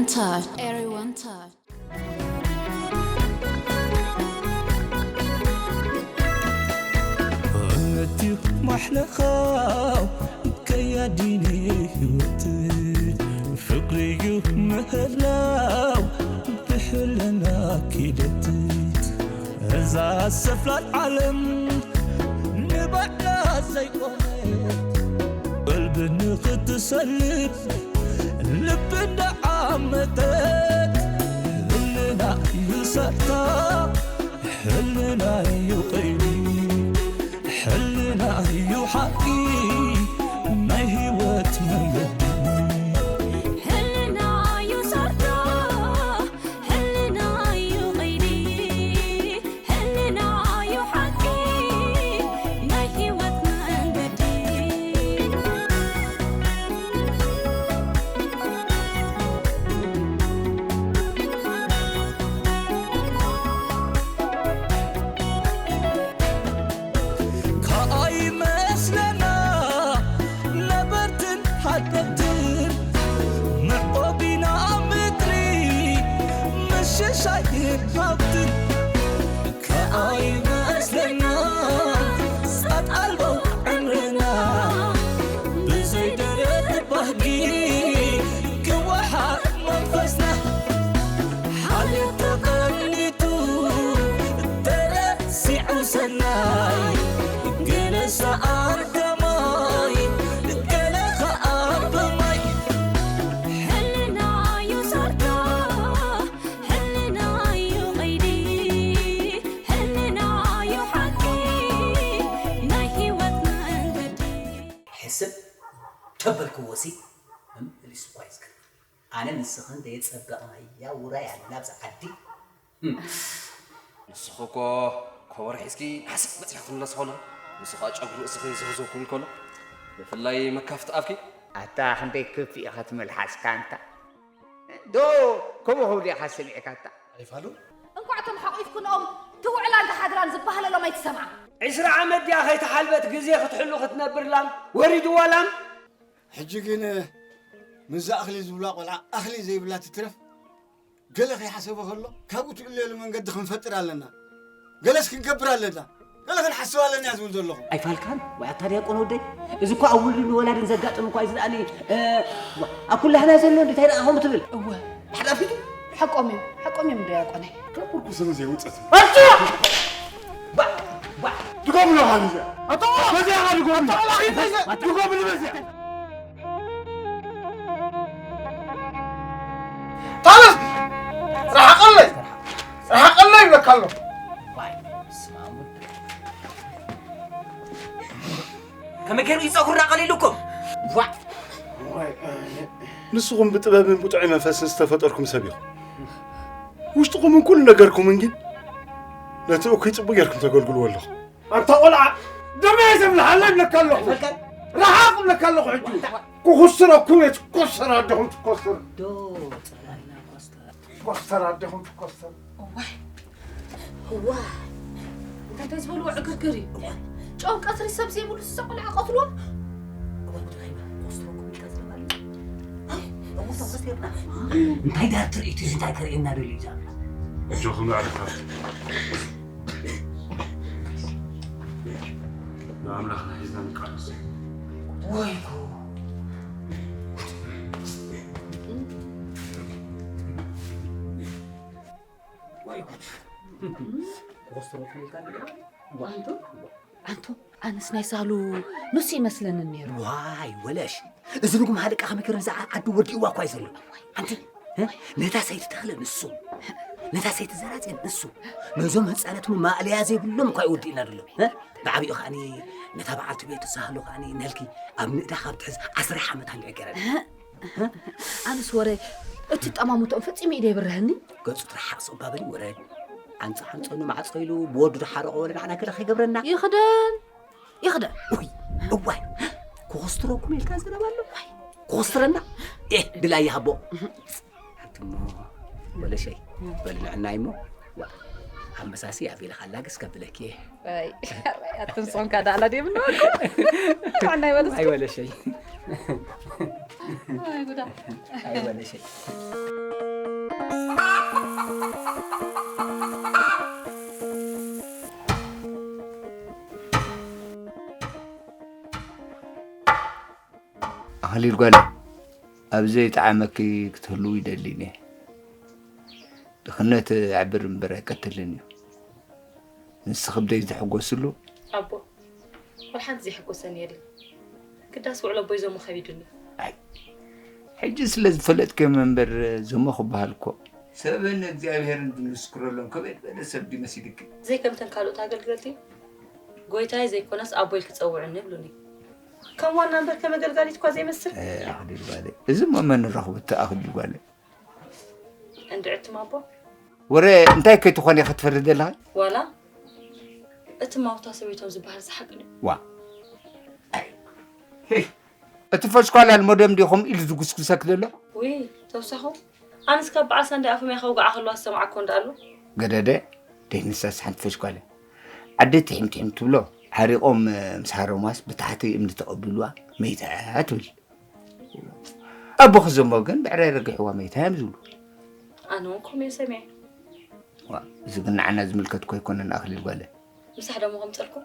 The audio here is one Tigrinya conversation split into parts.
Touch. Everyone touch. እምነትዩ ማሕለኻ ከያዲኒ ህይወት ፍቅርዩ ምህላው ብሕልና ኪደት እዛ ሰፍላል ዓለም ንባዕላ ዘይቆመት ቀልቢ ንኽትሰልብ ልቢ እንዳዓመተት ህልና እዩ ሰርታ ሕልና እዩ ኸይሪ ሕልና እዩ ሓቂ ናይ ህይወት መንገዲ ሕልና እዩ ሰርታ ሕልና እዩ ቐይዲ ሕልና እዩ ሓቂ ናይ ህይወት መንገዲ ከኣይመስለና ነበርትን ሓደግትን ምዕቆቢና ምድሪ ምሽሻይን ሃብትን ከኣይመስለና ጻት ኣልቦ ዕምርና ብዘይ ደረት ባህጊ ክወሓጥ መንፈስና ሓልዮት ተቐኒቱ ተረሲዑ ሰናይ ገለ ሰኣን ከማይ ገለ ኸኣ ብማይ ሕልና እዩ ሰርታ ሕልና እዩ ቐይዲ ሕልና እዩ ሓቂ ናይ ህይወት መንገዲ ሕስብ ተበልክዎሲ መመሊሱ እኳ እዩ ዝከልእ። ኣነ ንስኽን ዘየጸበቕናያ ውራይ ኣላ ኣብዚ ዓዲ። ንስኺ እኮ ኮቦሮ ሒዝኪ ናሕስብ በጺሕኪ ትምለሲ ከሎ ንሱ ኸኣ ጨጉሪ ርእስኺ ዝህዞ ክብል ከሎ ብፍላይ መካፍቲ ኣፍኪ ኣታ ክንደይ ክፍ ኢኻ ትመልሓስካ ኣንታ ዶ ከምኡ ክብሉ ኢኻ ሰሚዕካ ኣታ ኣይፋሉን እንኳዕ እቶም ሓቂፍክንኦም ትውዕላን ትሓድራን ዝበሃለሎም ኣይትሰምዓ። ዒስራ ዓመት ድያ ከይተሓልበት ግዜ ክትሕሉ ክትነብር ላም ወሪድዋ ላም ሕጂ ግን ምስዛ እኽሊ ዝብላ ቆልዓ እኽሊ ዘይብላ ትትረፍ ገለ ከይሓሰበ ከሎ ካብኡ ትእለየሉ መንገዲ ክንፈጥር ኣለና ገለስ ክንገብር ኣለና ገለ ክንሓስብ ኣለና እያ ዝብል ዘለኹ ኣይፋልካን ወይ ኣታ ዲያቆን ወደይ እዚ እኮ ኣብ ውሉድን ወላድን ዘጋጥም እኳ እዩ ዝለኣኒ ኣብ ኩላህና ዘሎ እንዴ እንታይ ደኣ ከምኡ ትብል እወ ሓደ ኣፊቱ ሓቆም እዮም ሓቆም እዮም ዲያቆነይ ከብርኩ ስም ዘይውፅት ድጎምሎ ሓሚዘ በዚያ ድጎምሎ ድጎምሎ በዚያ ታለስ ርሓቐለይ ርሓቐለይ ይብለካ ኣሎ ከመይ ገይሩ እዩ ፀጉርና ቀሊሉኩም ንስኹም ብጥበብን ብጥዑይ መንፈስን ዝተፈጠርኩም ሰብ ኢኹም ውሽጥኹምን ኩሉ ነገርኩምን ግን ነቲ እኩይ ፅቡቅ ጌርኩም ተገልግልዎ ኣለኹም ኣንታ ቆልዓ ደመ የዘብልሃለ ይብለካ ኣለኹ ርሓቕ ይብለካ ኣለኹ ሕጂ ክኹስረኩም እየ ትኮሰር ኣደኹም ትኮስር ኮስተር ኣደኹም ትኮስተር ዋይ እንታይ እንታይ ዝበልዎ ዕግርግር እዩ ጨው ቀትሪ ሰብ ዘይብሉ ዝሰቆልዓ ቀትልዎ እንታይ ዳር ትርኢት እዚ እንታይ ከርእየና ደልዩ እዛ እጆኹም ኣዕርፋ ንኣምላኽና ሒዝና ንቃለስ ወይ ኣንቱ ኣንቱ ኣነስ ናይ ሳሉ ንሱ ይመስለኒ ነይሩ ዋይ ወለሽ እዚ ርጉም ሃለቃ ከመይ ክርን ዝዓል ዓዲ ወዲእዋ እኳ እዩ ዘሎ ኣንቲ ነታ ሰይቲ ተኽለ ንሱ ነታ ሰይቲ ዘራፅየ ንሱ ነዞም ህፃናት ማእለያ ዘይብሎም እኳ ይወዲእና ደሎ ብዓብኡ ከዓኒ ነታ በዓልቲ ቤት ሳህሎ ከዓኒ ነልኪ ኣብ ንእዳ ካብ ትሕዝ ዓስራ ዓመት ኣንድዒ ገረን ኣነስ ወረ እቲ ጠማሙትኦም ፈጺሙ ኢደ ይብርሀኒ ገጹ ትረሓቕ ሰባበሊ ወረ ዓንጻ ዓንጸኑ ማዕጾ ኢሉ ብወዱ ድሓረቆ ወለ ንዓና ገለ ከይገብረና ይኽደን ይኽደን እዋይ ክኾስትረኩም ኢልካ ዝረባ ኣሎ ክኾስትረና ድላይ ይሃቦ ሓንቲ እሞ ወለሸይ በሊ ንዕናይ እሞ ኣመሳሲ ኣቤልኻ ኣላግስ ከብለኪ እየ ኣትንስኹም ካዳ ኣላ ድየ ምንበልኩ ንዕናይ በልስ ኣይወለሸይ ኣይ ጉዳ። ኣይበለሽ። ኣኽሊል ጓለ፣ ኣብ ዘይጠዓመኪ ክትህልው ይደሊ እየ። ድኽነት ኣዕብር እምበር ኣይቀትልን እዩ። ንስኺ ብደይ ዝሕጎስሉ። ኣቦ፣ ወላ ሓንቲ ዘይሕጎሰኒ የለን። ግዳስ ውዕሎ ኣቦይ ዞሞ ከቢዱኒ። ኣይ፣ ሕጂ ስለ ዝፈለጥክዮም እምበር ዞሞ ክበሃል እኮ። ሰብን እግዚኣብሄርን ዝምስክረሎም ከመይ ዝበለ ሰብ ድዩ መሲልኪ? ዘይከምተን ካልኦት ኣገልገልቲ ጎይታይ ዘይኮነስ ኣቦ ኢልኪ ጸውዕኒ ይብሉኒ። ከም ዋና እምበር ከም ኣገልጋሊት እኳ ዘይመስል። እ፣ ኣኽሊል ጓለይ። እዚ እሞ መን ረኽቡ እቲ ኣኽሊል ጓለይ? እንድዒ ትም ኣቦ። ወረ እንታይ ከይትኾን ኢኻ ትፈርድ ዘለኻ? ዋላ እቲ ማውታ ሰበይቶም ዝበሃል ዝሓቂ ድዩ? ዋ። ኣይ። ሄይ። እቲ ፈሽኳላል ሞደም ድዩ ከምኡ ኢሉ ዝጉስጉሰክ ዘሎ? ውይ ተውሳኹ ኣነስ ካብ በዓል ሳንዳይ ኣፎምያ ከውግዓ ከለዋ ዝሰማዓኮ እንዳኣሉ። ገደደ ደይ ንሳስ ሓንቲ ፈሽኳለ ዓዲ ትሒም ትሒም ትብሎ ሓሪቖም ምስ ሃረሟስ ብታሕቲ እምኒ ተቐቢልዋ መይታ እያ ትብል። ኣቦኺ ዘሞ ግን ብዕራይ ረጊሕዋ መይታ እዮም ዝብሉ። ኣነ እውን ከምኡ እየ ሰሚዐ። ዋ፣ እዚ ግን ንዓና ዝምልከት እኮ ኣይኮነን ኣኽሊል ጓለ። ምሳሕ ደሞ ከምፀልኩም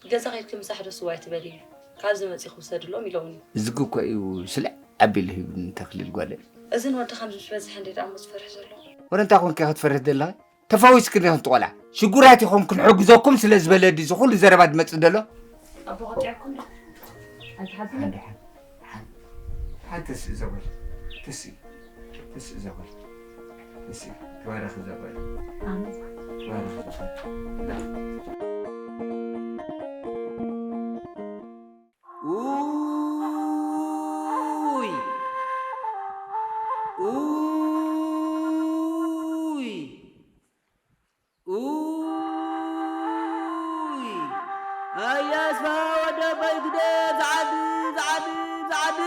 ገዛ ከይድኪ ምሳሕ ዶ ስዋ ኣይትበልዪ? ካብዚ መፂኹ ውሰድሎም ኢሎምኒ። እዝጊ እኮ እዩ ስልዕ ኣቢሉ ሂቡኒ ተኽሊል ጓለ። እዝን ወዲ ከምዚ ምስ በዝሐ እንዴ ደኣ እሞ ዝፈርሕ ዘሎ? ወረ እንታይ ኮንኪ ኢኺ ትፈርሒ ዘለኺ? ተፋዊስክን ኢኽን ትቖልዓ። ሽጉራት ኢኹም ክንሕግዘኩም ስለ ዝበለ ድዩ እዚ ኩሉ ዘረባ ዝመጽእ ዘሎ? ኣቦ ቐጢዐኩም ዶ? ኣይትሓዝን? ሓንቲ ሓንቲ ሓንቲ ሓንቲ ተስእ ዘበል ተስእ ተስእ ዘበል ተስእ ተባረኽ ዘበል ኣሜን። ተባረኽ ዘበል ኡይ ኡይ ኡይ ኣያ ኣስፋሃ ወዲ ኣባይ ግደ ጸዓዱ ጸዓዱ ጸዓዱ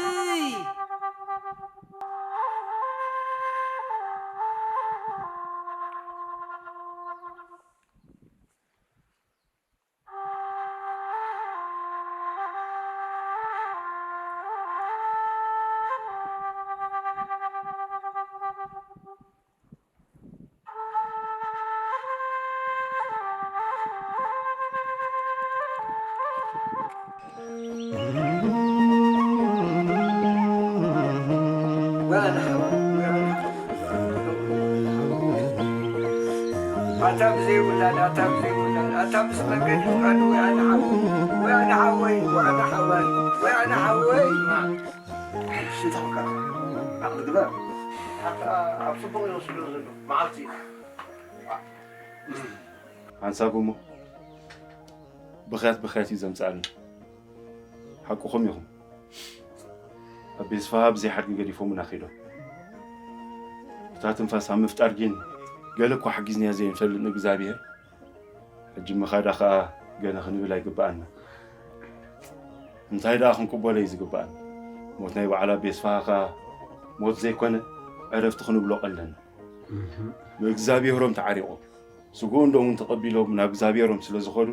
ኣታ ብዘይ ውላድ ኣታ ብዘይ ውላድ ኣታ ምስ መገዲ ፍቃዱ ወይ ኣነ ሓወይ ወይ ኣነ ሓወይ ወይ ኣነ ሓወይ ወይ ኣነ ሓወይ ሽንታ ዓቕሊ ግበር። ኣታ ኣብ ጽቡቕ ይወስዶ ዘሎ መዓልቲ እዩ። ሓንሳብ እሞ ብኽያት ብኽያት እዩ ዘምጽኣልና። ሓቅኹም ኢኹም። ኣብ ቤት ስፍሃ ብዘይ ሓድጊ ገዲፎምና ከይዶም። እታ ትንፋስ ኣብ ምፍጣር ግን ገለ እኳ ሓጊዝናያ ዘይንፈልጥ ንእግዚኣብሄር ሕጂ ምኻዳ ኸኣ ገለ ክንብል ኣይግብኣና። እንታይ ደኣ ክንቅበሎ እዩ ዝግብኣና? ሞት ናይ በዓል ኣቤ ኣስፍሃ ኸኣ ሞት ዘይኮነ ዕረፍቲ ክንብሎ ቀለና። ብእግዚኣብሄሮም ተዓሪቖም ስግኡን ደሙን ተቐቢሎም ናብ እግዚኣብሄሮም ስለ ዝኸዱ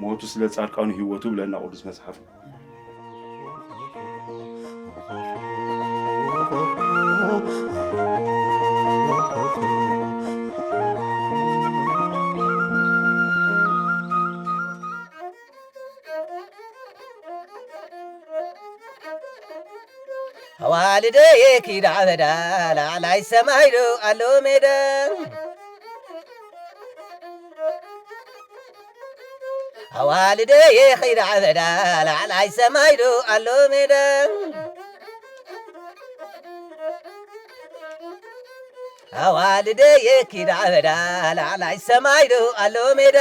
ሞቱ ስለ ጻድቃኑ ህይወቱ ይብለና ቅዱስ መጽሓፍ። ኣዋልደየ ኪድ ዓበዳ ላዕላይ ሰማይ ዶ ኣሎ ሜዳ። ኣዋልደየ ኺድ ዓበዳ ላዕላይ ሰማይ ዶ ኣሎ ሜዳ። ኣዋልደየ ኪድ ዓበዳ ላዕላይ ሰማይ ዶ ኣሎ ሜዳ።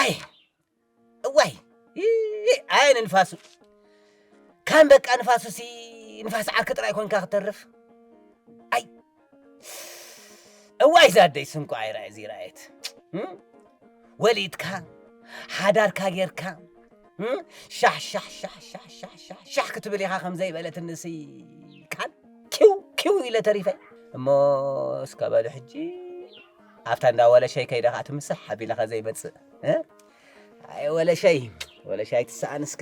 ኣይ እዋይ ኣይ ንንፋሱ ካን በቃ ንፋሱሲ ንፋስ ዓርኪ ጥራይ ኮንካ ክትተርፍ። ኣይ እዋይ ዛደይ ስንኳ ኣይራይ እዚ ራየት ወሊድካ ሓዳርካ ጌርካ ሻሕ ሻሕ ሻሕ ሻሕ ሻሕ ሻሕ ሻሕ ክትብል ኢኻ ከም ዘይበለትንሲ ካን ኪው ኪው ኢለ ተሪፈ። እሞ እስከ በሉ ሕጂ ኣብታ እንዳወለሸይ ከይደ ከዓ ትምሳሕ ኣቢለ ከ ዘይመፅእ እ? ኣይ ወለሻይ፣ ወለሻይ ትሰኣን እስከ።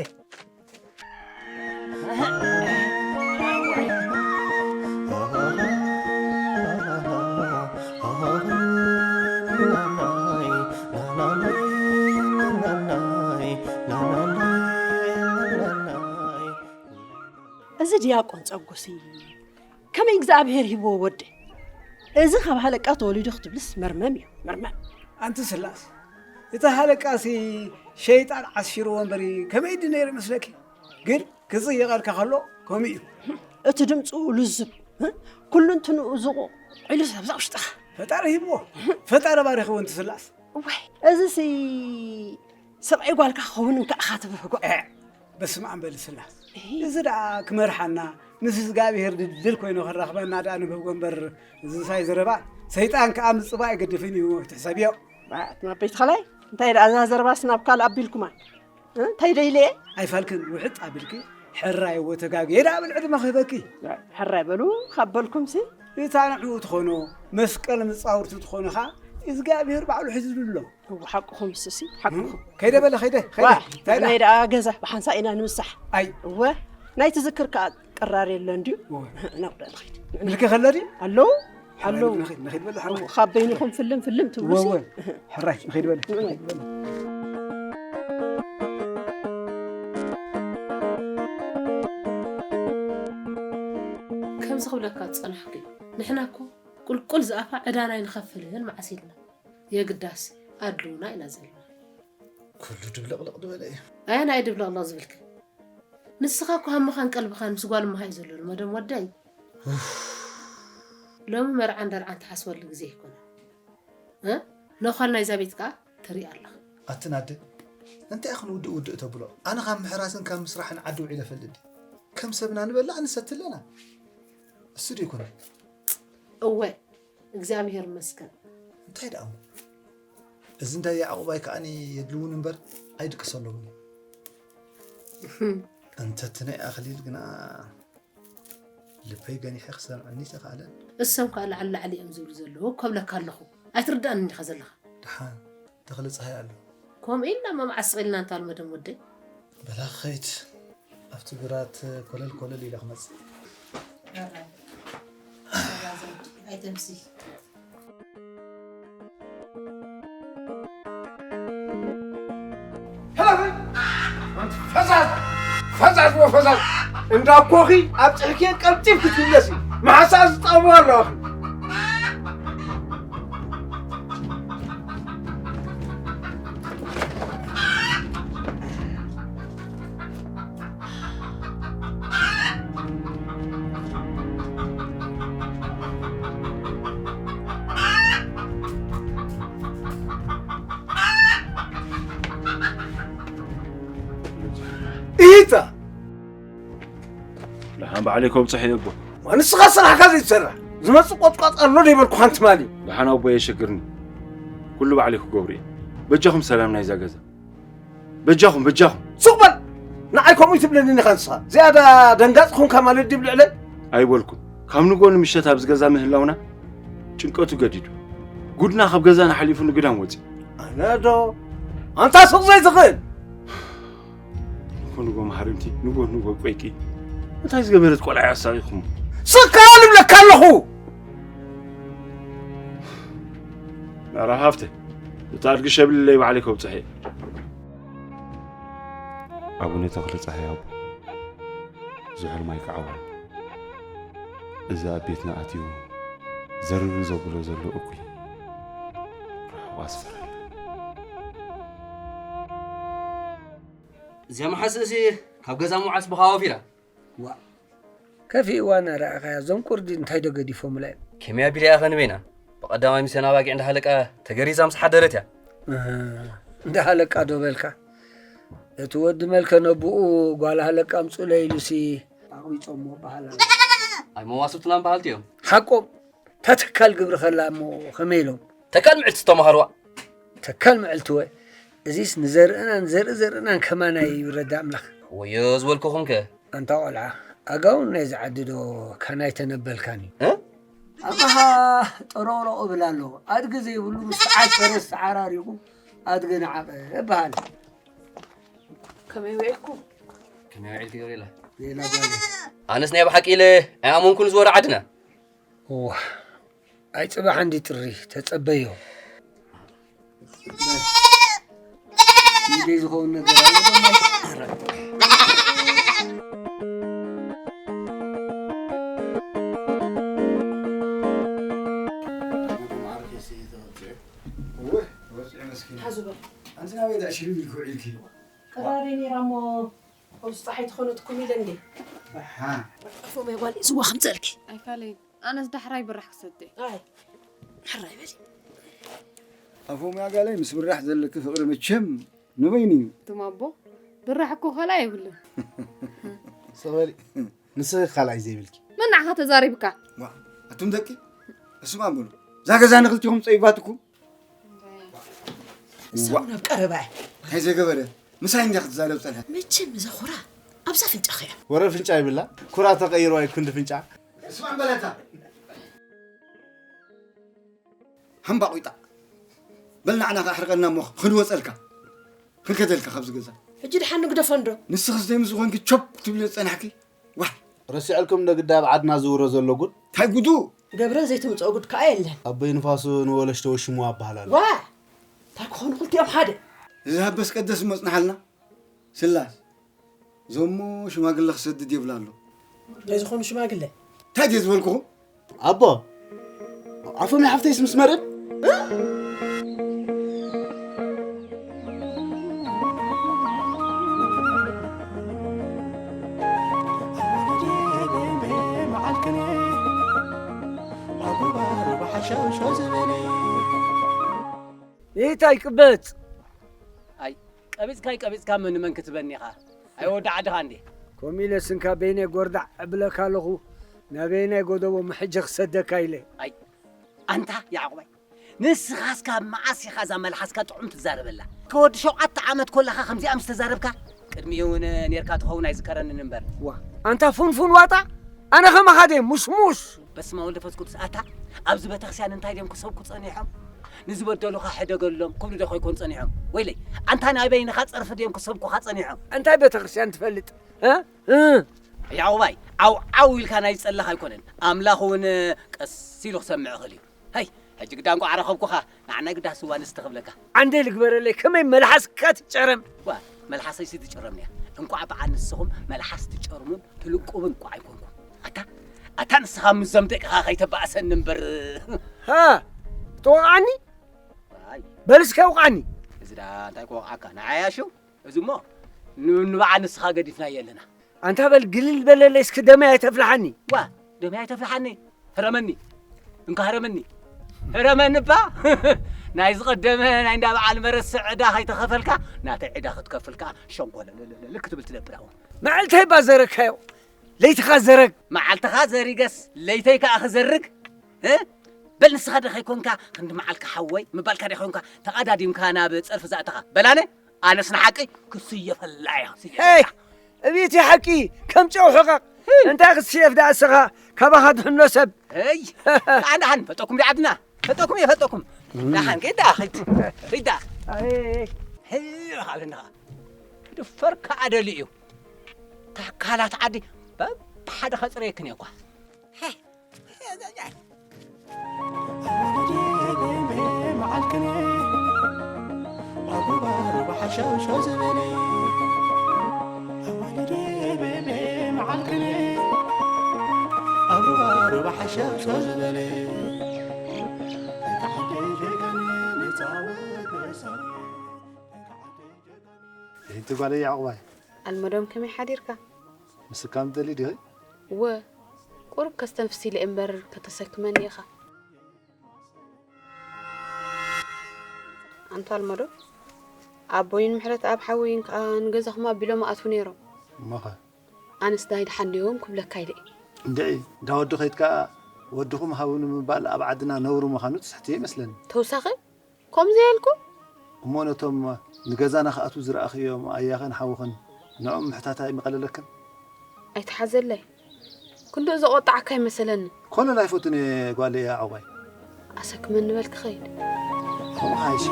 እዚ ዲያቆን ጸጉሲ ከመይ እግዚኣብሔር ሂብዎ ወደ እዚ ካብ ሃለቃ ተወሊዱ ክትብልስ መርመም እዩ መርመም። ኣንቲ ስላስ፣ እቲ ሃለቃሲ ሸይጣን ዓሲርዎ እምበሪ ከመይ ድዩ ነይሩ ይመስለኪ? ግን ክጽየቐልካ ከሎ ከምኡ እዩ። እቲ ድምፁ ልዙብ፣ ኩሉ እንትንኡ ዝቑቕ ኢሉ ሰብዛ ውሽጥኻ። ፈጣሪ ሂብዎ፣ ፈጣሪ ባሪኽዎ ኣንቲ ስላስ። እዋይ እዚሲ ሰብኣይ ጓልካ ክኸውን እንከኣኻ ትብህጎ። በስመ ኣብ በሊ ስላስ። እዚ ደኣ ክመርሓና ምስ እግዚኣብሄር ድልድል ኮይኑ ክራኽበና ደኣ ንብህጎ እምበር እዚ ምሳይ ዘረባ ሰይጣን ከኣ ምጽባእ ኣይገድፍን እዩ ትሕሰብዮ። ኣትማ ቤት ኸላይ እንታይ ደኣ እዛ ዘረባስ ናብ ካልእ ኣቢልኩማ እንታይ ደይለየ? ኣይፋልክን ውሕጥ ኣቢልኪ ሕራይ እዎ ተጋግየ ደኣ ብል ዕድመ ክህበኪ። ሕራይ በሉ ካብ በልኩምሲ። እታ ንዕኡ ትኾኖ መስቀል መጻውርቲ ትኾኑ ኸኣ እግዚኣብሄር ባዕሉ ሒዙሉ ኣሎ። እወ ሓቅኹም ስሲ ሓቅኹም። ከይደ በለ ከይደ ከይደ እንታይ ደኣ? ናይ ደኣ ገዛ ብሓንሳ ኢና ንምሳሕ። ኣይ እወ ናይ ትዝክር ከኣ ቅራር የለን ድዩ? እወ። ናብዳ ንኸይድ። ምልኪ ከሎ ድዩ? ኣለዉ ኣለዉ። ንኸይድ ንኸይድ በለ ሓራይ። እወ ካብ በይንኹም ፍልም ፍልም ትብሉ እወ ሲ። እወ። ሕራይ ንኸይድ በለ። ንዕናይ። ንኸይድ በለ። ከምዚ ክብለካ ዝጸናሕኩ እዩ። ንሕና እኮ ቁልቁል ዝኣፋ ዕዳና ኣይንኸፍልን መዓስ ኢልና። የግዳስ ኣድልውና ኢና ዘለና። ኩሉ ድብልቕልቕ ዝበለ እዩ። ኣየናይ ድብልቕልቕ ዝብልኪ? ንስኻ እኮ ሃምኻን ቀልብኻን ምስ ጓል እምሃ እዩ ዘሎ መደም ወደይ። ኡፍ። ሎሚ መርዓን ደርዓን ትሓስበሉ ግዜ ኣይኮነን። እ? ነዃል ናይዛ ቤት ከኣ ትርኢ ኣለኻ። ኣትን ኣደ እንታይ ኢኽን ውድእ ውድእ ተብሎ? ኣነ ካብ ምሕራስን ካብ ምስራሕን ዓዲ ውዒለ እፈልጥ ድየ? ከም ሰብና ንበልዕ ንሰቲ ኣለና። እሱ ዶ ይኮነ? እወ እግዚኣብሔር ይመስገን። እንታይ ደኣ እሞ እዚ እንዳ ያዕቆብ ኣይከኣኒ የድልውን እምበር ኣይድቅሰሎምን እዩ። እንተ እቲ ናይ ኣኽሊል ግና ልበይ ገኒሐ ክሰምዐኒ ኣይተኻእለን። እሶም ከኣ ላዕሊ ላዕሊ እዮም ዝብሉ ዘለዉ እኮ እብለካ ኣለኹ። ኣይትርድኣንን ኢኻ ዘለኻ። ደሓን ተኽለ ጸሃይ ኣሎ። ከምኡ ኢልና እሞ መዓስ ስቕ ኢልና እንታልመዶም ወደይ? በላ ኸይድ ኣብቲ ግራት ኮለል ኮለል ኢለ ክመጽእ። ኣይተምሲ ፈዛዝ ፈዛዝ ወፈዛዝ እንዳኮኺ ኣብ ጽሕኬ ቀልጢፍ ክትምለሲ መሓሳ ዝጠቡ ኣለዋኺ። ኢታ ደሓን ባዕለይ ከብፅሕ እየ ኣቦ። ንስኻ ስራሕካ ዘይትሰርሕ ዝመፅእ ቆጥቋጥ ኣሎ ዶ ይበልኩ ሓንቲ ማሊ። ደሓን ኣቦ የሸግርኒ ኩሉ ባዕለይ ክገብሩ እየ። በጃኹም ሰላም ናይዛ ገዛ በጃኹም በጃኹም። ሱቕ በል ንዓይ ከምኡ ትብለኒ ኢኻ ንስኻ ዝያዳ ደንጋፅ ኾንካ ማለት ድዩ ልዕለይ። ኣይበልኩን ካብ ንጎ ንምሸት ኣብዚ ገዛ ምህላውና ጭንቀቱ ገዲዱ ጉድና ካብ ገዛና ሓሊፉ ንግዳም ወፂ። ኣነ ዶ ኣንታ ሱቕ ዘይትኽእል ንጎ ንጎ መሃርምቲ ንጎ ንጎ ቆይቂ እንታይ ዝገበረት ቆልዓ ኣሳቂኹም። ስቕ ከኣ ንብለካ ኣለኹ። ኣረ ሃፍተ እታ ኣድጊ ሸብልለይ ባዕለይ ከብፅሐ እየ። ኣቡነ ተኽለ ጻሃይ ኣቦ ዝሑል ማይ ክዓውል እዚ ኣብ ቤትና ኣትዩ ዘርር ዘብሎ ዘሎ እኩይ ርሑቕ ኣስፈረና። እዚኣ መሓስእሲ ካብ ገዛ ምውዓልስ ብኻወፍ ኢላ። ዋእ ከፊእዋ እናረኣኻያ እዞም ቁርዲ እንታይ ዶ ገዲፎምላ እዮም? ከመይ ኣቢለ እያ ኸ ንበይና? ብቐዳማይ ምስዘን ኣባጊዕ እንዳ ሃለቃ ተገሪዛ ምስ ሓደረት እያ። እህ፣ እንዳ ሃለቃ ዶ በልካ? እቲ ወዲ መልከ ነቡኡ ጓል ሃለቃ ኣምጹለይ ኢሉሲ ኣቕቢጾሞ በሃል ኣሎ። ኣይ መዋስብትናን በሃልቲ እዮም። ሓቆም ተተካል ግብሪ ከላ እሞ ከመይ ኢሎም? ተካል ምዕልቲ ዝተምሃርዋ። ተካል ምዕልቲ ወ እዚስ ንዘርእናን ዘርኢ ዘርእናን ከማና ይውረዳ ኣምላኽ። ወዮ ዝበልኩኹም ከ። ኣንታ ቆልዓ ኣጋውን ናይዚ ዓዲ ዶ ካናይ ተነበልካን እዩ? እ? ኣባኻ ጠሮቕሮቕ እብል ኣሎ ኣድጊ ዘይብሉ ምስ ተዓት ፈረስ ተዓራሪቑ ኣድጊ ንዓቐ እበሃል። ከመይ ውዒልኩም? ከመይ ውዒልኪ ገብርኤላ? ሌላ ጓል። ኣነስ ናይ ብሓቂ ኢለ ኣይኣመንኩን ዝበሩ ዓድና። እዋ፣ ኣይ ጽባሕ እንዲ ጥሪ ተጸበዮ። ንደይ ዝኸውን ነገር ኣሎ ድማ። እወ፣ ወፂዑ መስኪን። ሓዙ በል። ኣንቲ ናበይ ዳ ሽልም ኢልኪ ውዒልኪ? ቀራሪ ነይራ እሞ፣ ኣብዚ ፀሓይ ትኾነትኩም ኢለ እንዴ? ኣሓ። ኣፎመይ ጓል፣ እዝዋ ከምፀልኪ። ኣይፋለይ፣ ኣነስ ዳሕራይ ብራሕ ክሰተ። ኣይ፣ ሕራይ በሊ። ኣፎምያ ጋለይ፣ ምስ ብራሕ ዘለኪ ፍቕሪ መቸም ንበይኑ እዩ። እቶም ኣቦ፣ ብራሕ እኮ ካልኣይ የብሉን። ሰበሊ፣ ንስኺ ካልኣይ ዘይብልኪ። መን ንዓኻ ተዛሪብካ? ዋ፣ ኣቱም ደቂ፣ እስማ በሉ። እዛ ገዛ ንኽልቲኹም ጸይባትኩም። እዛ እውን ኣብ ቀረባ እያ። እንታይ ዘገበረ? ምሳይ እንዲያ ክትዛረብ ጸንሐት። መቸም እዛ ኩራ ኣብዛ ፍንጫ ኸያ። ወረ ፍንጫ ይብላ። ኩራ ተቐይሩ ኣይ ክንዲ ፍንጫ። እስማ በላታ። ሃምባቑይጣ። በል ንዓና ከኣ ኣሕርቐና እሞ ክንወጸልካ። ክንከደልካ ካብዚ ገዛ። ሕጂ ድሓን ንግደፎ እንዶ። ንስኽስ ደይ ምስ ዝኾንኪ ቾፕ ትብሊ ጸናሕኪ? ዋይ። ረሲዕልኩም ዶ ግዳ ኣብ ዓድና ዝውረ ዘሎ ጉድ? እንታይ ጉዱ? ገብረ ዘይተምጽኦ ጉድ ከኣ የለን። ኣቦይ ንፋሱ ንወለሽ ተወሽሙ ኣበሃል ኣሎ። ዋ! እንታይ ክኾኑ ክልቲኦም ሓደ? እዚ ሃበስ ቀደስ እሞ ጽንሓልና። ስላስ። እዞሞ ሽማግለ ክሰድድ የብላ ኣሎ። እንታይ ዝኾኑ ሽማግለ? እንታይ ድየ ዝበልኩኹም? ኣቦ፣ ኣፎም ሓፍተይስ ምስ መርብ? እንታይ ቅበጽ? ኣይ፣ ቀቢጽካ ኣይቀቢጽካ መን መን ክትበኒ ኢኻ? ኣይ፣ ወዲ ዓድኻ እንዴ? ከምኡ ኢለ ስንካ በይነይ ጎርዳዕ እብለካ ኣለኹ፣ ናበየናይ ጎደቦ ምሕጀ ክሰደካ ኢለ። ኣይ፣ ኣንታ ያዕቆባይ፣ ንስኻስ ካብ መዓስ ኢኻ እዛ መልሓስካ ጥዑም ትዛረበላ? ከወዲ ሸውዓተ ዓመት ኮለኻ ከምዚኣ ምስ ተዛረብካ፣ ቅድሚኡ እውን ኔርካ ትኸውን ኣይዝከረንን እምበር። ዋ፣ ኣንታ ፉንፉን ዋጣ፣ ኣነ ከማኻ ድየ ሙሽሙሽ? በስመ ወልድ ፈስ ቅዱስ፣ ኣታ ኣብዚ ቤተክርስትያን እንታይ ድዮም ክሰብኩ ጸኒሖም? ንዝበደሉኻ ሕደገሎም ክብሉ ዶ ኸይኮኑ ጸኒሖም? ወይለይ፣ ኣንታ ናይ በይንኻ ጸርፊ ድዮም ክሰብኩኻ ጸኒሖም? እንታይ ቤተክርስትያን ትፈልጥ? እ? እ? ያዕቆባይ፣ ዓው ዓው ኢልካ ናይ ዝጸለኽ ኣይኮነን። ኣምላኽ እውን ቀስ ኢሉ ክሰምዕ ይኽእል እዩ። ሀይ፣ ሕጂ ግዳ እንቋዕ ረኸብኩኻ፣ ንዓናይ ግዳ ስዋ ንስተ ክብለካ። ዓንደይ ልግበረለይ፣ ከመይ መልሓስካ ትጨረም? ዋ፣ መልሓሰይሲ ትጭረም እያ። እንቋዕ በዓል ንስኹም መልሓስ ትጨርሙን ትልቁብን እኳ ኣይኮንኩም። ኣታ፣ ኣታ ንስኻ ምስዞም ደቅኻ ከይተባእሰኒ እምበር። ሃ፣ ትወቕዓኒ? ኣይ። በል እስከ ውቕዓኒ። እዚ ደኣ እንታይ ክወቕዓካ? ንዓይ ኣሽው? እዚ እሞ ን-፣ ንበዓል ንስኻ ገዲፍናዮ ኣለና። ኣንታ በል ግልል በለለይ እስኪ ደመይ ኣይተፍልሓኒ። ዋ፣ ደመይ ኣይተፍልሓኒ። ህረመኒ። እንካ ህረመኒ። ህረመኒ እባ። ናይ ዝቐደመ ናይ እንዳ በዓል መረስዕ ዕዳ ከይተኸፈልካ፣ ናተይ ዕዳ ክትከፍል ከኣ ሸንኮለለለለ ክትብል ትነብር ኣሁን። መዓልተይ እባ ዘረግካዮ። ለይትኻ ዘረግ። መዓልትኻ ዘሪገስ ለይተይ ከኣ ክዘርግ? እ? በል ንስኻ ዶ ከይኮንካ ክንዲ መዓልካ ሓወይ ምባልካ ዶ ከይኮንካ ተቐዳዲምካ ናብ ጸርፊ ዘእተኻ? በላነ። ኣነስ ንሓቂ ክስየፈላ እያ፣ ክስየፈላ። ሄይ! እቤት ሓቂ ከም ጨው ሕቐቕ። ሄይ! እንታይ ክትስየፍ ደኣ እስኻ ካባኻ ድሕኖ ሰብ? ሄይ! ደሓን፣ ደሓን፣ ፈጠኩም ዶ ዓድና? ፈጠኩም እየ፣ ፈጠኩም። እም። ደሓን፣ ኪድ ደኣ፣ ኪድ። ኪድ ደኣ። ኣይ። ሄይ፣ ኣለና። ክድፈር ከኣ ደልዩ እዩ። ታካላት ዓዲ በብሓደ ከጽረየክን እየ እኳ። ሄይ! እንቲ ጓለይ ያዕቆባይ። ኣልመዶም ከመይ ሓዲርካ? ምስካም ትደሊ ዲኺ? እወ፣ ቁሩብ ከስተንፍስ ኢለ እምበር ከተሰክመኒ ኢኻ። ኣንታ ኣልመዶ፣ ኣቦይን ምሕረት ኣብ ሓወይን ከኣ ንገዛኹም ኣቢሎም ኣትዉ ነይሮም። እሞኸ? ኣነስ ዳይ ደሓን ዲዮም ክብለካ ኢለ እየ። እንድዒ፣ እንዳ ወዲ ኸይድካ ወድኹም ሃቡኒ ምባል ኣብ ዓድና ነውሪ ምዃኑ ትስሕትዮ ይመስለኒ። ተውሳኸ? ከምዚ ኢልኩ? እሞ ነቶም ንገዛና ክኣትዉ ዝረኣኽዮም ኣያኽን ሓውኽን ንዕኦም ምሕታት ኣይምቐለለክን? ኣይትሓዘለይ። ክንድኡ ዘቖጣዕካ ኣይመሰለኒ። ኮነ ኣይፈቱን እየ ጓለይ ኣዕዋይ። ኣሰክመኒ በል ክኸይድ። ከምኡ ሓይሽ።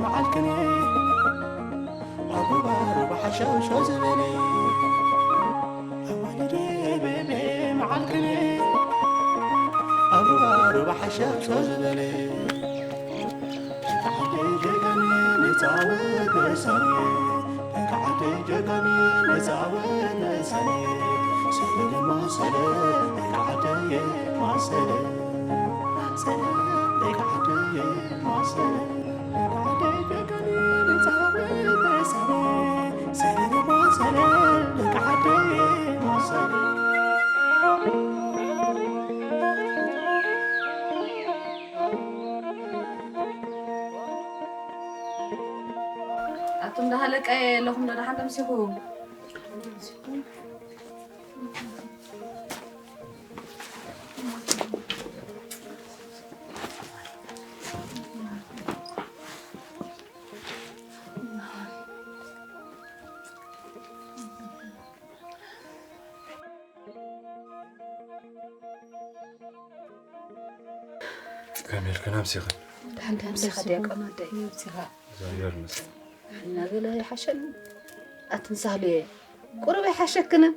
መዓልክን ኣቡባር ሸው ዝበለ ኣዋልደ ቤቤ መዓልክነ ኣብ ሩባ ሩባ ሓሸብ ሸው ዝበለ ደቂ ዓደይ ጀጋኑ ንፃወት መሳሊ ደቂ ዓደይ ጀጋኑ ንፃወት መሳሊ ሰለለ ማሰለ ደቂ ዓደይ ማሰለ ማሰለ ደቂ ዓደይ ማሰለ ኣቱም ደሃለቀ ኣለኹም ዶ ደሓን ተምሲኹ? ከመይ ኢልክን ኣምሲኽን? ደሓን ደሓን ደሓን ዲያቆን ወደይ። ኣምሲኻ። እግዚኣብሔር ይመስገን። እናበለ ይሓሸኒ። ኣትን ሳህሉየ ቁሩብ ኣይሓሸክንን?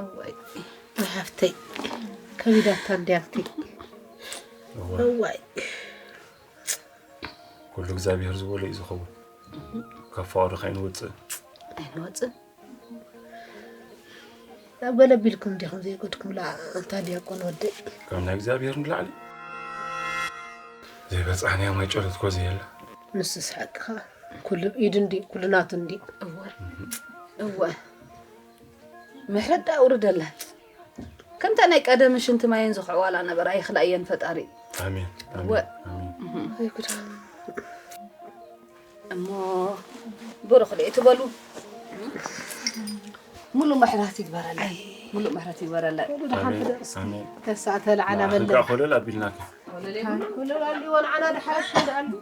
እዋይ፣ ናይ ሓፍተይ ከቢዳታ እንድያ ኣቲ። እዋይ። እዋይ። ኩሉ እግዚኣብሔር ዝበሎ እዩ ዝኸውን። ካብ ፍቓዱ ከይንወፅእ። ኣይንወፅእ። ኣብ ገለ ቢልኩም ዲኹም ዘይጎድኩምላ ኣንታ ዲያቆን ወደይ? ካብ ናይ እግዚኣብሔር ንላዕሊ ዘይበጻሕናዮ ማይ ጨሎት እኮ ዘየለ። ንሱስ ሓቅኻ። ኩሉ ኢዱ እንዲ፣ ኩሉ ናቱ እንዲ። እወ። እወ። ምሕረት ደኣ ኣውርደላ። ከምታ ናይ ቀደም ሽንቲ ማየን ዝኽዕዋላ ነበራ ይኽላእየን ፈጣሪ። ኣሜን፣ ኣሜን፣ እወ። ኣሜን። ወይ ጉድ። እሞ ብሩኽ ደይ ትበሉ። ሙሉ ምሕረት ይግበረለን። ሙሉ ምሕረት ይግበረለን። ኩሉ ደሓን ኣሜን፣ ትደርስ። ኣሜን። ተሳእተ ለዓላ ንዓኺ በለ። ከዓ ኮለል ኣቢልናኪ። ኮለል ኣልዎ ንዓና ደሓረሽ እንዳኣሉ።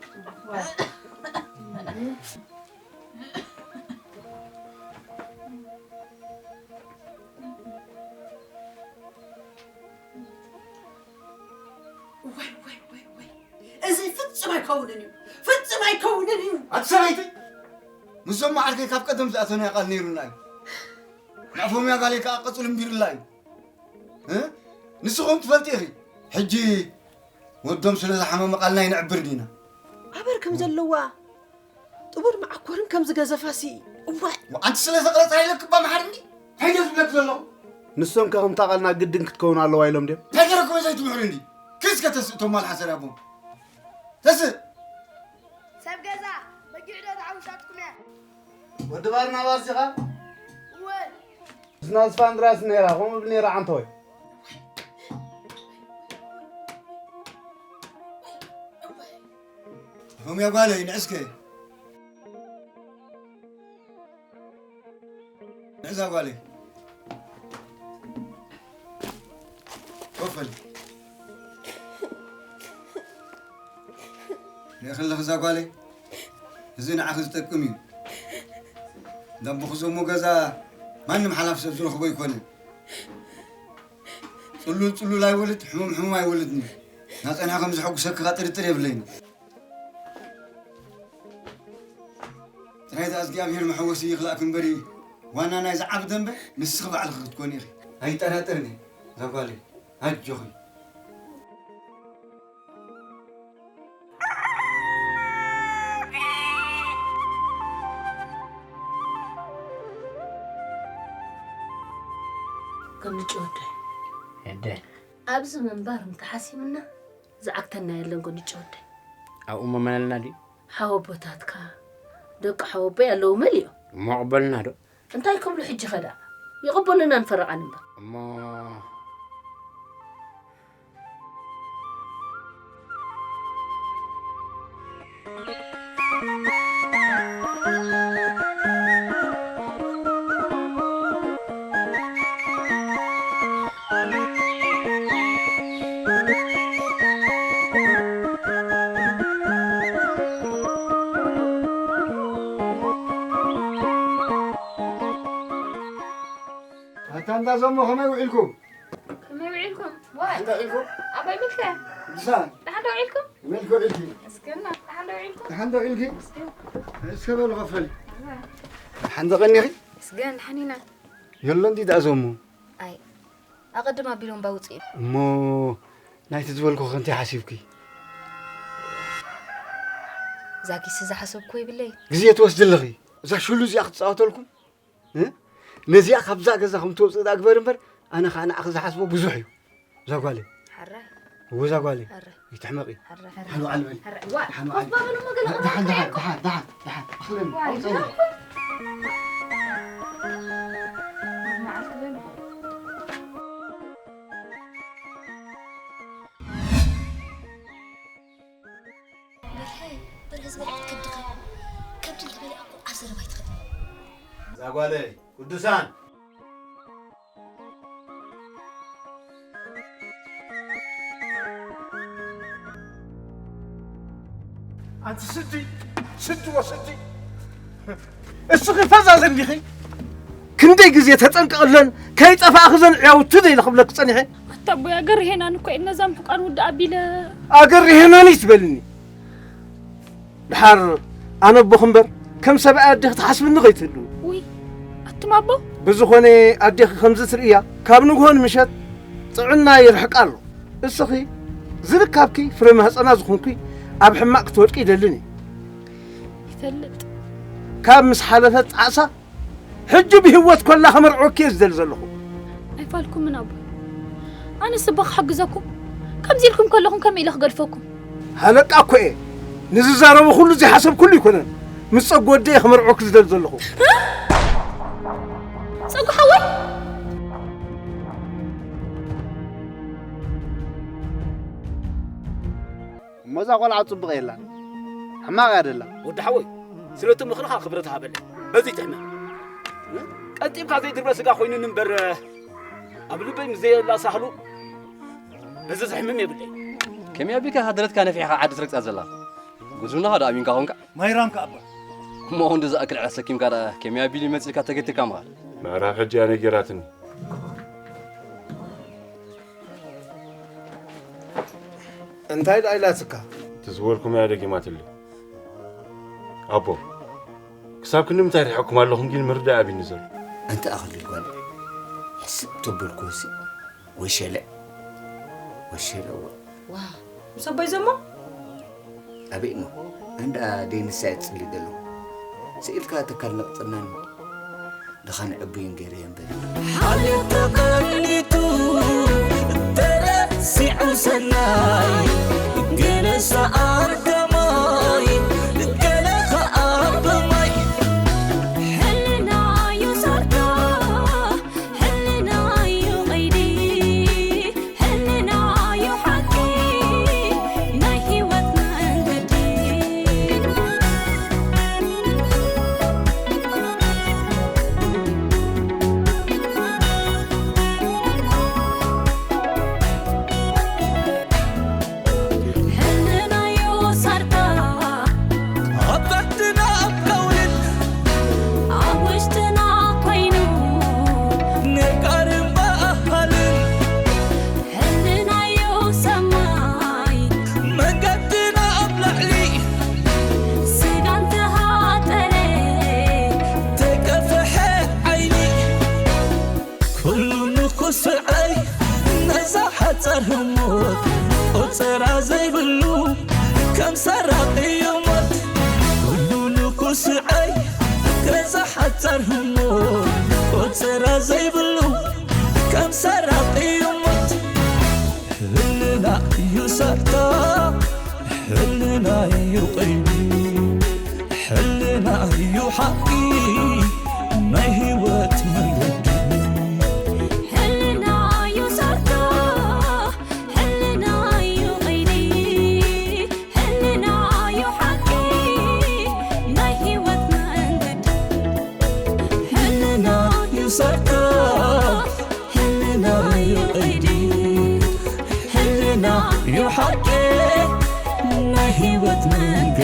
ወይ፣ ወይ፣ ወይ፣ ወይ። እዚ ፍጹም ኣይከውንን እዩ። ፍጹም ኣይከውንን እዩ። ኣቲ ሰበይቲ፣ ምስዞም መዓርከይ ካብ ቀደም ዝኣተናዮ ቃል ነይሩና እዩ። ንኣፎምያ ጋለይ ከኣ ቀጽሉ እምቢርላ እዩ። እ? ንስኹም ትፈልጢ ኢኺ። ሕጂ ወዶም ስለ ዝሓመመ ቃልና ኣይነዕብርን ኢና። ኣበር ከም ዘለዋ ጥቡር መዓኮርን ከም ዝገዘፋሲ። እዋይ። ኣንቲ ስለ ዘቕረጻ ኢለክባ መሓርኒ። እንታይ ድየ ዝብለክ ዘለኹ? ንሶም ከ ከምታ ቃልና ግድን ክትከውን ኣለዋ ኢሎም ድዮም? እንታይ ገረኩም ዘይትምሕሩ እንዲ? ክስከ ተስእ ቶም ማል ሓሰር ኣቦም። ተስእ። ሰብ ገዛ፣ በጊዕ ዶ ተዓዊሻትኩም እያ? ወዲ ባርናባስ ኢኻ? እወ። ዝናዝፋ እንድራስ ነይራ፣ ከምኡ ብል ነይራ ዓንተወይ። ሆም ያ ጓለይ፣ ንዕስከ። ንዕዛ ጓለይ። ኮፍ በሊ። ርኢኺ ኣለኺ እዛ ጓለይ? እዚ ንዓኺ ዝጠቅም እዩ። እንዳ ኣቦኺ ዘሞ ገዛ ማንም ሓላፊ ሰብ ዝረኽቦ ኣይኮነን። ጽሉል ጽሉል ኣይወልድ፣ ሕሙም ሕሙም ኣይወልድን እዩ። እናጸንሐ ከም ዘሐጉሰኪ ጥርጥር የብለይን። ጥራይ እዛ እግዚኣብሔር መሐወሲ ይኽላእኪ እምበሪ፣ ዋና ናይዚ ዓቢ ደንበ ንስኺ ባዕልኺ ክትኮኒ ኢኺ። ኣይጠራጠርን እየ እዛ ጓለይ። ኣጆኺ። ከምንጭ ወደ። እደ። ኣብዚ ምንባር እንተሓሲብና ዝዓግተና የለን። ጎንጭ ወደ። ኣብኡ መመለልና ድዩ? ሓወቦታትካ ደቂ ሓወቦይ ኣለዉ መሊኦም። እሞ ቅበልና ዶ? እንታይ ክብሉ ሕጂ ኸዳ? ይቕበሉና ንፈረቓን እምበር። እሞ ኣታ እንዳ ዘሞ ከመይ ውዒልኩም? ከመይ ውዒልኩም? ዋይ። ደሓን ዶ ውዒልኩም? ኣባይ ሚልከ? ቅዱሳን። ደሓን ዶ ውዒልኩም? ከመይ ኢልኪ ውዒልኪ? እስክና፣ ደሓን ዶ ውዒልኩም? ደሓን ዶ ውዒልኪ? እስከ በሉ ከፈል። ሓንዚ ቀኒኺ? ስገን ሓኒና። የሎ እንዲ ደኣ ዞሙ። ኣይ ኣቐድም ኣቢሎም ባውፅእ። እሞ ናይቲ ዝበልኩ ከንታይ ሓሲብኪ? ዛጊስ ዝሓሰብኩ ይብለይ። ግዜ ትወስዲ ኣለኺ። እዛ ሽሉ እዚኣ ክትፃወተልኩም እ? ነዚኣ ካብዛ ገዛ ከም ትወፅእ ደኣ ግበር እምበር ኣነ ከዓ ንዓኺ ዝሓስቦ ብዙሕ እዩ። እዛ ጓለይ። ሓራይ እወ እዛ ጓለይ። ሓራይ ይትሕመቂ። ሓራይ ሓሉ ዓል በሊ። ሓራይ ዋ ሓሉ ዓል ኮፍ በሉ እሞ ገለ ደሓን ደሓን ደሓን ደሓን ደሓን። ኣኽለን ኣውፅእለይ። በርሀ በርሀ ዝበልዐት ከብድኻ ከብዲ እንተበሊዓ እኮ ኣብ ዘረባ ኣይትኽእል። እዛ ጓለይ ቅዱሳን ኣንቲ ስዲ ስዲ ወስዲ እስኺ ፈዛዘ እንዲኺ ክንደይ ግዜ ተጠንቀቕለን ከይጠፋእኺ ዘን ዕያውቲ ዘይለ ክብለኪ ጸኒሐ ኣታ ኣቦይ ኣገር ሄናን እኮ እየን ነዛ ምሕቋን ውድእ ኣቢለ ኣገር ሄናን ይትበልኒ ድሓር ኣነ ኣቦኺ እምበር ከም ሰብኣይ ኣዴኺ ትሓስብኒ ከይትህልዊ ውይ ኣቱም ኣቦ ብዝኾነ ኣዴኺ ከምዚ ትርእያ ካብ ንግሆ ንምሸት ጥዕና ይርሕቃ ኣሎ እስኺ ዝርካብኪ ፍረ ማህፀና ዝኾንኩ ኣብ ሕማቕ ክትወድቂ ይደልን እየ ይፈልጥ ካብ ምስ ሓለፈ ጣዕሳ ሕጂ ብህይወት ኮላ ከመርዖኪ እየ ዝደሊ ዘለኹ ኣይፋልኩምን ኣቦ ኣነስ እባ ክሕግዘኩም ከምዚ ኢልኩም ከለኹም ከመይ ኢለ ክገድፈኩም ሃለቃ እኮ እየ ንዝዛረቦ ኩሉ ዘይሓሰብኩሉ ይኮነን ምስ ፀጉ ወደ እየ ከመርዖኪ ዝደሊ ዘለኹ ፀጉ ሓወይ እሞ እዛ ቆልዓ ፅቡቕ የላን ሕማቕ እያ ደላ ወዲ ሓወይ ስለቲ ምኽርኻ ክብረት ሃበለይ በዚ ትሕመ ቀጢብካ ዘይድርበ ስጋ ኮይኑኒ እምበር ኣብ ልበይ ምስ ዘየላ ሳህሉ በዚ ዝሕምም የብለይ ከመይ ኣቢልካ ሃደረትካ ነፊሕኻ ዓዲ ትረግፃ ዘላ ጉዝምናኻ ዶ ኣሚንካ ኾንካ ማይራም ከኣባ እሞ ክንዲ ዝኣክል ዕዳ ሰኪምካ ደኣ ከመይ ኣቢሉ ይመፅእካ ተገቲርካ ምኻድ ምዕራብ ሕጂ እያ ነጊራትኒ እንታይ ደኣ ኢላትካ እቲ ዝበልኩምያ ደጊማትለይ ኣቦ ክሳብ ክንዲ ምንታይ ርሒቕኩም ኣለኹም ግን ምርዳእ ኣቢኒ ዘሎ ኣንቲ ኣኽሊል ጓል ሕስብ ተበልኩሲ ወሸለ ወሸለ እወ ዋ ምስ ኣቦይ ዘሞ ኣበይ እሞ ኣንዳ ደይ ንሳ እየ ትጽሊ ዘለኹ ስኢልካ ተካል ነቕጽናኒ ድኻ ንዕቡይን ገይረ እየ እምበር ሓልዮት ተቐኒቱ ተረሲዑ ሰናይ ገለ ሰኣን ከማይ ገለ ኸኣ ብማይ ሕልናዩ ሰርካ ሕልናዩ ቐይዲ ሕልናዩ ሓቂ ናይ ህይወት መንገዲ ሕልናዩ ሰርካ ኣብ ትሕትና ኣብ ቀውልን ኣብ ውሽጥና ኮይኑ ነጋርን በኣሃልን ሕልናዩ ሰማይ መንገድና ኣብ ላዕሊ ስጋን ተሃጠረ ተቀፍሐ ዓይኒ ኩሉ ንኩስዐይ ነዛ ሓጻር ህሞት ቆጸራ ዘይብሉ ከም ሰራቂ ሞት ኩሉ ንኩስዐይ ነዛ ሓጻር ህሞት ቆጸራ ዘይብሉ ከም ሰራቂ ሞት ህልና እዩ ሰርታ ሕልና እዩ ቀይዲ ሕልና እዩ ሓቂ ናይ ህይወት መንገዲ ሕልና እዩ ሰርታ ሕልና እዩ ቀይዲ ሕልና እዩ ሓቂ ናይ ህይወት መንገዲ ሕልና እዩ ሰርታ ሕልና እዩ ቀይዲ ሕልና እዩ ሓቂ ናይ ህይወት መንገዲ